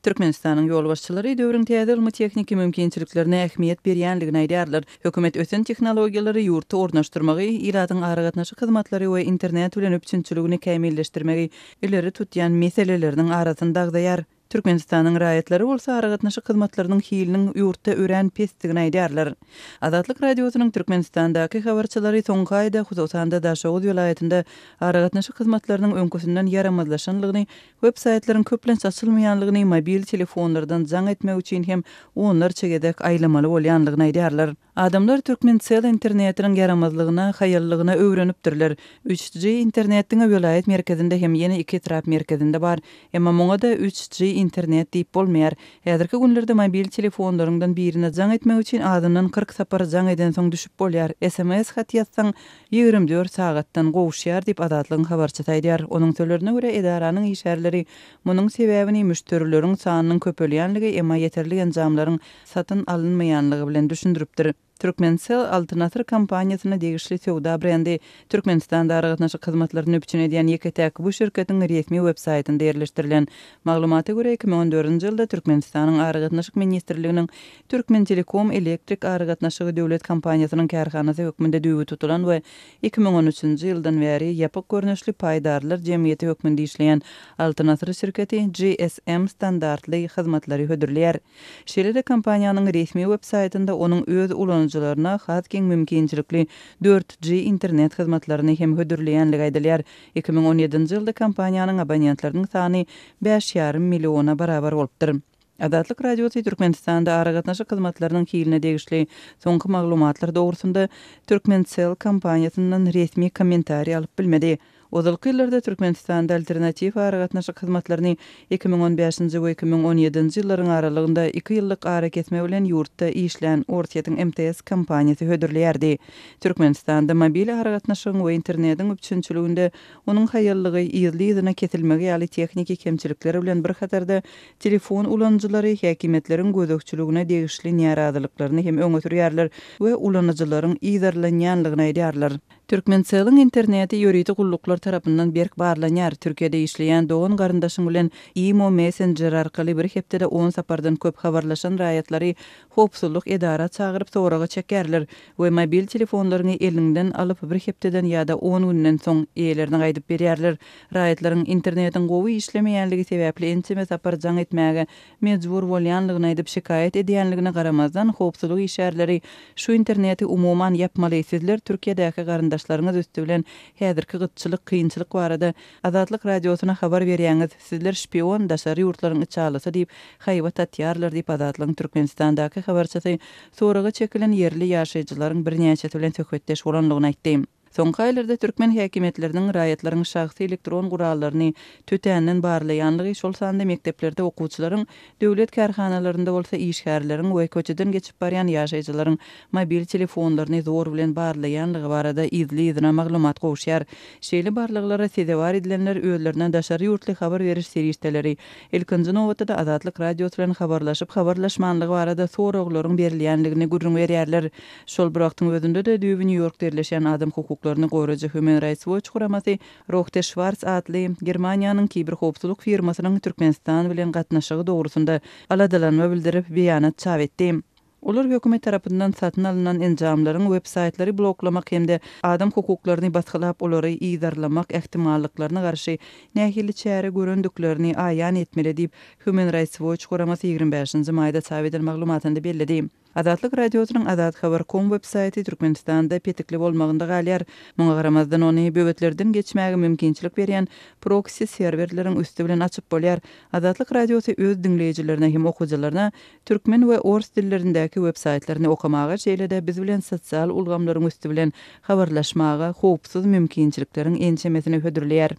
Türkmenistanyň ýolbaşçylary döwrüň täze ylmy-tehniki mümkinçiliklerine ähmiýet berýändigini aýdýarlar. Hökümet ösen tehnologiýalary ýurtda ornaşdyrmagy, ilatyň aragatnaşyk hyzmatlary we internet bilen üpjünçiligini kämilleşdirmegi ileri tutýan meseleleriniň arasynda agzaýar. Türkmenistanyň raýatlary bolsa aragatnaşyk hyzmatlarynyň hiliniň ýurtda örän pesdigini aýdýarlar. Azatlyk Radiosynyň Türkmenistandaky habarçylary soňky aýda, hususan-da Daşoguz welaýatynda aragatnaşyk hyzmatlarynyň öňküsinden ýaramazlaşanlygyny, web-saýtlaryň köplenç açylmaýanlygyny, mobil telefonlardan jaň etmek üçin hem onlarça gezek aýlamaly bolýanlygyny aýdýarlar. Adamlar Türkmencell internetiniň ýaramazlygyna, haýallygyna öwrenipdirler. Üç G internet diňe welaýat merkezinde hem ýene iki etrap merkezinde bar. Emma muňa-da üç G internet diýip bolmaýar. Häzirki günlerde mobil telefonlaryňdan birine jaň etmek üçin azyndan 40 sapar jaň edensoň düşüp bolýar. Sms hat ýazsaň, 24 sagatdan gowuşýar diýip, Azatlygyň habarçysy aýdýar. Onuň sözlerine görä, edaranyň işgärleri munuň sebäbini müşderileriň sanynyň köpelýänligi, emma ýeterlik enjamlaryň satyn alynmaýanlygy bilen düşündiripdir. Türkmencell Altyn Asyr kompaniýasyna degişli söwda brendi Türkmenistanda aragatnaşyk hyzmatlaryny üpjün edýän ýeke-täk bu şirketiň resmi web-saýtynda ýerleşdirilen maglumata görä, 2014-nji ýylda Türkmenistanyň Aragatnaşyk ministrliginiň Türkmentelekom elektrik aragatnaşygy döwlet kompaniýasynyň kärhanasy hökmünde düýbi tutulan we 2013-nji ýyldan bäri ýapyk görnüşli paýdarlar jemgyýeti hökmünde işleýän Altyn Asyr şirketi GSM standartly hyzmatlary hödürleýär. Şeýle-de kompaniýanyň resmi web-saýtynda onuň öz ulanyjylaryna has giň mümkinçilikli 4G internet hyzmatlaryny hem hödürleýänligi aýdylýar. 2017-nji ýylda kompaniýanyň abonentleriniň sany bäş ýarym milliona barabar bolupdyr. Azatlyk Radiosy Türkmenistanda aragatnaşyk hyzmatlarynyň hiline degişli soňky maglumatlar dogrusynda Türkmencell kompaniýasyndan resmi kommentariý alyp bilmedi. Ozalky ýyllarda Türkmenistanda alternatiw aragatnaşyk hyzmatlaryny 2015-nji we 2017-nji ýyllaryň aralygynda iki ýyllyk arakesme bilen ýurtda işlän Orsýetiň MTS kompaniýasy hödürleýärdi. Türkmenistanda mobil aragatnaşygyň we internetiň üpjünçiliginde onuň haýallygy, yzly-yzyna kesilmegi ýaly tehniki kemçilikler bilen bir hatarda telefon ulanyjylary häkimiýetleriň gözegçiligine degişli närazylyklaryny hem öňe sürýärler we ulanyjylaryň yzarlanýanlygyny aýdýarlar. Türkmencell-iň interneti ýörite gulluklar tarapyndan berk barlanýar. Türkiýede işleýän dogan-garyndaşyň bilen imo messenjeri arkaly bir hepdede on sapardan köp habarlaşan raýatlary howpsuzlyk edara çagyryp soraga çekýärler we mobil telefonlaryňy eliňden alyp bir hepdeden ýa-da on günden soň eýelerine gaýdyp berýärler. Raýatlaryň internetiň gowy işlemeýänligi sebäpli ençeme sapar jaň etmäge mejbur bolýanlygyny aýdyp şikaýat edýänligine garamazdan, howpsuzlyk işgärleri şu interneti umuman ýapmaly, sizler Türkiýedäki garyndaşlaryňyz üsti bilen häzirki gytçylyk, kynçylyk barada Azatlyk Radiosyna habar berýäňiz, sizler şpion, daşary ýurtlaryň içalysy diýip haýbat atýarlar diýip Azatlygyň Türkmenistandaky habarçysy soraga çekilen ýerli ýaşaýjylaryň birnäçesi bilen söhbetdeş bolanlygyny aýtdy. Soňky aýlarda türkmen häkimiýetleriniň raýatlaryň şahsy elektron gurallaryny tötänden barlaýanlygy, şol sanda mekdeplerde okuwçylaryň, döwlet kärhanalarynda bolsa işgärleriň we köçeden geçip barýan ýaşaýjylaryň mobil telefonlaryny zor bilen barlaýanlygy barada yzly-yzyna maglumat gowuşýar. Şeýle barlaglara sezewar edilenler özlerine daşary ýurtly habar beriş serişdeleri, ilkinji nobatda-da Azatlyk Radiosy bilen habarlaşyp-habarlaşmanlygy barada soraglaryň berilýänligini gürrüň berýärler. Şol bir wagtyň özünde-de, düýbi Nýu-Ýorkda ýerleşýän adam hukuklaryny goraýjy Human Rights Watch guramasy Rohde Schwarz atly Germaniýanyň kiberhowpsuzlyk firmasynyň Türkmenistan bilen gatnaşygy dogrusynda aladalanma bildirip, beýanat çap etdi. Olar hökümet tarapyndan satyn alnan enjamlaryň web-saýtlary bloklamak hem-de adam hukuklaryny basgylap olary yzarlamak ähtimallyklaryna garşy nähili çäre görendiklerini aýan etmeli diýip, Human Rights Watch guramasy 25-nji maýda çap eden maglumatynda belledi. Azatlyk Radiosynyň Azathabar. Com web saýty Türkmenistanda petikli bolmagynda galýar. Muňa garamazdan, ony böwetlerden geçmäge mümkinçilik berýän proksi serwerleriň üsti bilen açyp bolýar. Azatlyk Radiosy öz diňleýjilerine hem okyjylaryna türkmen we ors dillerindäki web saýtlaryny okamaga, şeýle-de biz bilen sosial ulgamlaryň üsti bilen habarlaşmaga howpsuz mümkinçilikleriň ençemesini hödürleýär.